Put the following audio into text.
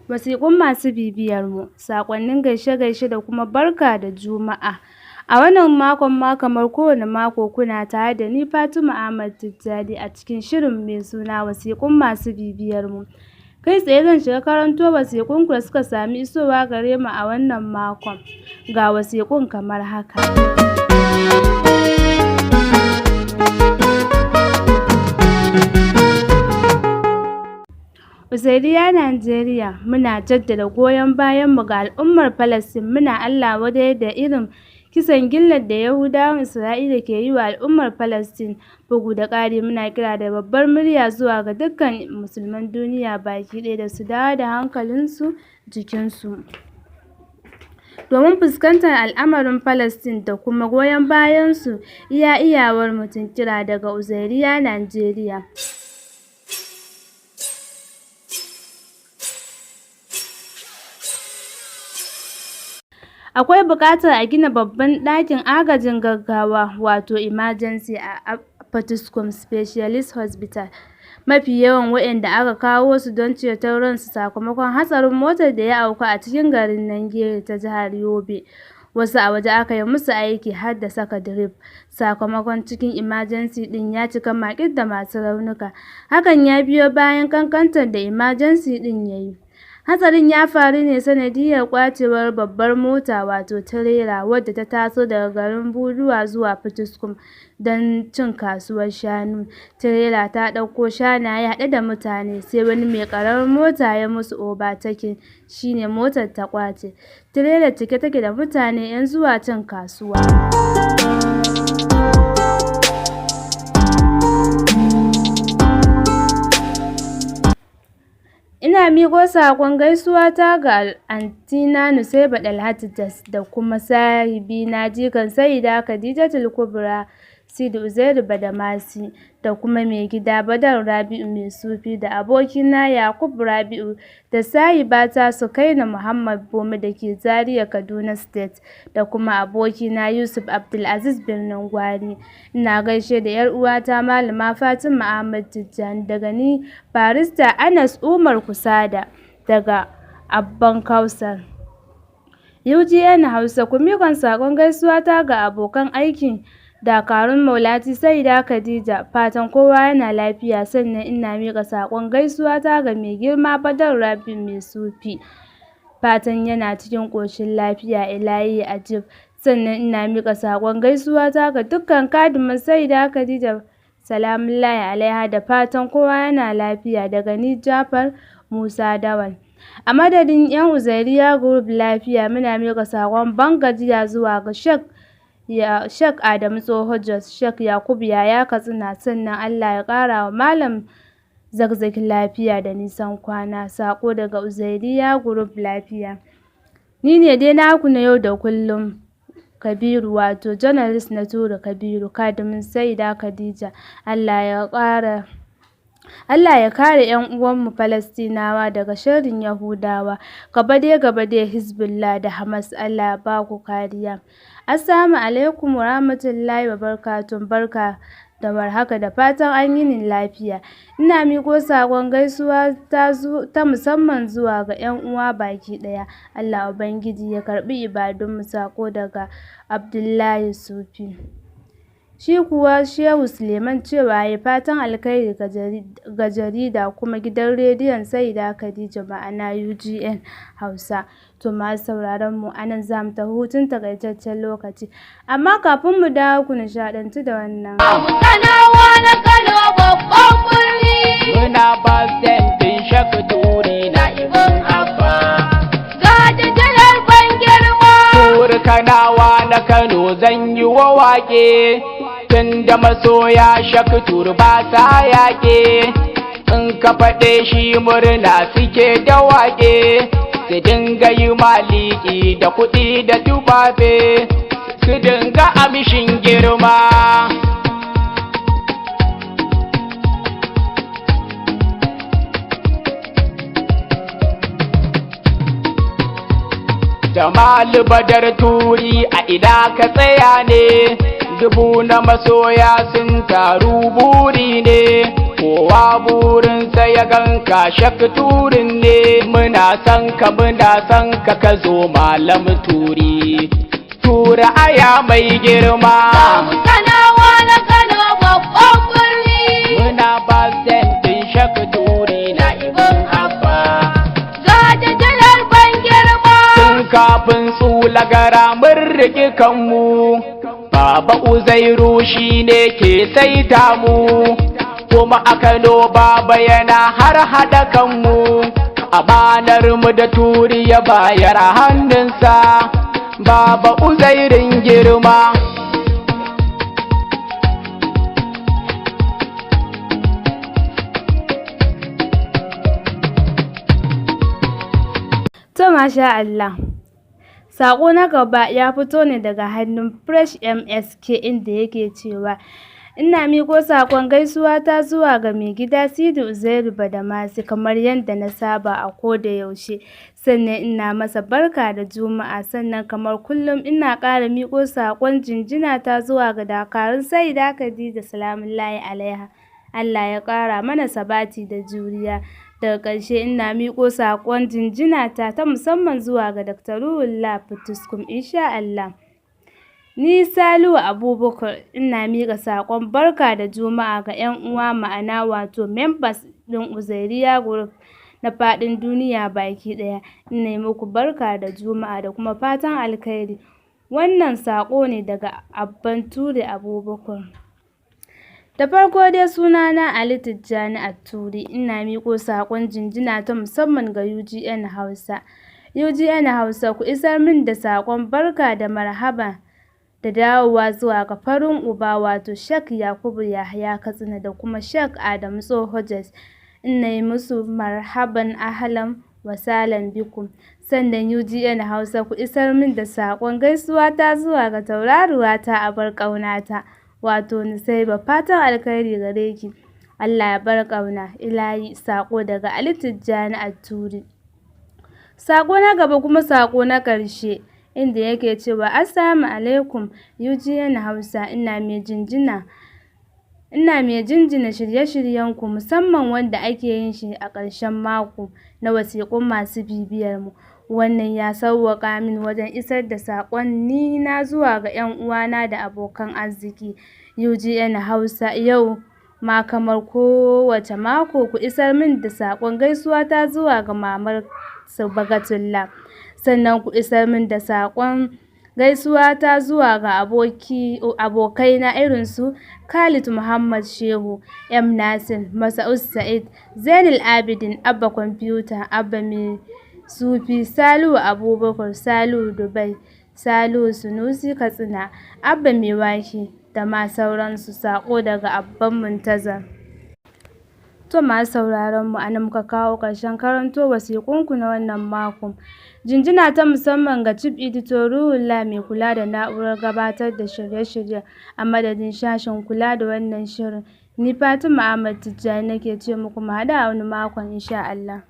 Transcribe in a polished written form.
Wasiƙun masu bibiyar mu, saƙonnin gaishe-gaishe da kuma barka da Juma'a. A wannan makon ma kamar kowane mako, kuna tare da ni, Fatima Ahmad Tijjani, a cikin shirin mai suna Wasiƙun masu bibiyar mu. Kai tsaye zan shiga karanto wasiƙun ku da suka sami isowa gare mu a wannan makon. Ga wasiƙun kamar haka. Uzairiya Najeriya, muna jaddada goyon bayanmu ga al'ummar Falasɗin, muna Allah wadai da irin kisan gillar da Yahudawan Isra'ila ke yi wa al'ummar Falasɗin, bugu da ƙari muna kira da babbar murya zuwa ga dukkan musulman duniya baki ɗaya da su dawo da hankalinsu jikinsu domin fuskantar al'amarin Falasɗin da kuma goyon bayansu iya iyawar mutum. Kira daga Uzairiya Najeriya. Akwai buƙatar a gina babban ɗakin agajin gaggawa, wato emergency, a Potiskum Specialist Hospital. Mafi yawan waɗanda aka kawo su don ceton ransu sakamakon hatsarin motar da ya auku a cikin garin Ningerin ta jihar Yobe, wasu a waje aka yi musu aiki har da saka drip, sakamakon cikin emergency ɗin ya cika maƙil da masu raunuka. Hakan ya biyo bayan ƙanƙantar da emergency ɗin ya yi. Hatsarin ya faru ne sanadiyyar ƙwacewar babbar mota, wato tirela, wadda ta taso daga garin Buduwa zuwa Potiskum don cin kasuwar shanu. Tirelar ta ɗauko shanaye haɗe da mutane, sai wani mai ƙaramar mota ya musu overtaking, shi ne motar ta ƙwace. Tirelar cike take da mutane 'yan zuwa cin kasuwa. Ina miƙo saƙon gaisuwa ta ga antina Nusaiba Dalhatu Jos da kuma sahibina jikan Sayyida Khadijatul Kubra, Sidi Uzairu Badamasi, da kuma maigida Badar Rabi'u Mai Sufi, da abokina Yakub Rabi'u, da sahibata Sukaina Muhammad Bome da ke Zaria, Kaduna State, da kuma abokina Yusuf Abdulaziz Birnin Gwari. Ina gaishe da 'yar uwata Malama Fatima Ahmad Tijjani. Daga ni, Barista Anas Umar Kusada, daga Abban Kausar. UGN Hausa, ku miƙon saƙon gaisuwa ta ga abokan aikin Dakarun Maulati Sayyida Khadija, fatan kowa yana lafiya. Sannan ina miƙa saƙon gaisuwa ta ga mai girma Badar Rabi'u Mai Sufi, fatan yana cikin ƙoshin lafiya, Ilahi Ajib. Sannan ina miƙa saƙon gaisuwa ta ga dukkan kadimin Sayyida Khadija salamullahi alaiha, da fatan kowa yana lafiya. Daga ni, Jafar Musa Dawal. A madadin 'yan Uzairiya Group Lafiya, muna miƙa saƙon ban gajiya zuwa ga Sheikh Adamu Tsoho Jos, Sheikh Yakubu Yaya Katsina, sannan Allah ya ƙara wa Malam Zakzaki lafiya da nisan kwana. Sako daga Uzairiya Group Lafiya. Ni ne dai naku na yau da kullum, Kabiru, wato journalist na Turu Kabiru, kadimin Sayyida Khadija. Allah ya ƙara Allah ya kare 'yan uwanmu Falastinawa daga sharrin Yahudawa. Gaba dai gaba dai Hezbollah da Hamas, Allah ya ba ku kariya. Assalamu alaikum wa rahmatullahi wa barakatuh. Barka da warhaka, da fatan an yini lafiya. Ina miƙo saƙon gaisuwa ta musamman zuwa ga 'yan uwa baki ɗaya. Allah Ubangiji ya karɓi ibadunmu. Sako daga Abdullahi Sufi. Shi kuwa Shehu Suleiman cewa yayi, fatan alkhairi ga jarida kuma gidan rediyon Sayyida Khadija, ma'ana UGN Hausa. To, masu sauraron mu, anan za mu tafi hutun takaitaccen lokaci. Amma kafin mu dawo, ku nishaɗantu da wannan. Kanawa na Kano babban birni. Muna basen Shak Turi na ibin Abba. Ga jajalar ban girma. Turi Kanawa na Kano zan yi wa waƙe, tun da masoya Shak Turi ba sa yaƙe. In ka faɗe shi murna suke da waƙe, su dinga yi maliki da kuɗi da tufafe, su dinga amshin girma. Jamalu Badar Turi, a ina ka tsaya ne? Dubu na masoya sun taru buri ne, kowa burinsa ya ganka shak turin ne. Muna san ka, muna san ka, ka zo Malam Turi. Tura aya mai girma. Kanawa na Kano babban birni. Muna basentin shak Turi na ibin Abba. Ga jajalar ban girma. Tun kafin tsula gara mun riƙi kanmu, Baba Uzairu shi ne ke saita mu, kuma a Kano Baba yana har haɗa kanmu. Amanar mu da Turi ya bayar a hannunsa, Baba Uzairin girma. To masha Allah. Saƙo na gaba ya fito ne daga hannun Fresh MSK, inda yake cewa ina miƙo saƙon gaisuwa ta zuwa ga mai gida Sidi Uzairu Badamasi kamar yadda na saba a koda yaushe, sannan ina masa barka da Juma'a. Sannan kamar kullum ina ƙara miƙo saƙon jinjina ta zuwa ga dakarun Sayyida Khadija salamullahi alaiha, Allah ya ƙara mana sabati da juriya. Daga ƙarshe ina miƙo saƙon jinjina ta ta musamman zuwa ga Dr. Ruhullah Potiskum insha Allah. Ni Salihu Abubakar ina miƙa saƙon barka da Juma'a ga 'yan uwa, ma'ana wato members ɗin Uzairiya Group na faɗin duniya baki ɗaya. Ina yi muku barka da Juma'a da kuma fatan alkhairi. Wannan saƙo ne daga Abban Ture Abubakar. Da farko dai sunana Ali Tijjani Atturi, ina miƙo saƙon jinjina ta musamman ga UGN Hausa. UGN Hausa, ku isar min da saƙon barka da marhaba da dawowa zuwa ga farin uba, wato Sheikh Yakubu Yahaya Katsina da kuma Sheikh Adamu Tsoho Jos. Ina yi musu marhaban, ahlan wa sahlan bikum. Sannan UGN Hausa, ku isar min da saƙon gaisuwa ta zuwa ga tauraruwa ta abar ƙaunata, wato Nusaiba, fatan alkhairi gare ki. Allah ya bar ƙauna ilahi. Saƙo daga Ali Tijjani Atturi. Saƙo na gaba kuma saƙo na ƙarshe, inda yake cewa assalamu alaikum UGN Hausa, ina mai jinjina shirye-shiryenku, musamman wanda ake yin shi a ƙarshen mako na wasiƙun masu bibiyar mu. Wannan ya sauwaƙa min wajen isar da saƙonni na zuwa ga 'yan uwana da abokan arziki. UGN Hausa, yau ma kamar kowace mako ku isar min da saƙon gaisuwa ta zuwa ga mamar Sabagatullah. Sannan ku isar min da saƙon gaisuwa ta zuwa ga abokaina irin su Khalid Muhammad Shehu, M Nasir, Masa'ud Sa'id, Zainul Abidin, Abba Kwamfuta, Abba Mai Sufi, Salihu Abubakar, Salihu Dubai, Salihu Sunusi Katsina, Abba Mai Wake da ma sauransu. Saƙo daga Abban Muntazar. To masu sauraron mu, anan muka kawo ƙarshen karanto wasiƙunku na wannan makon. Jinjina ta musamman ga Chief Editor Ruhullah mai kula da na'urar gabatar da shirye-shiryen, a madadin sashen kula da wannan shirin. Ni Fatima Ahmad Tijjani nake ce muku mu haɗu a wani makon insha Allah.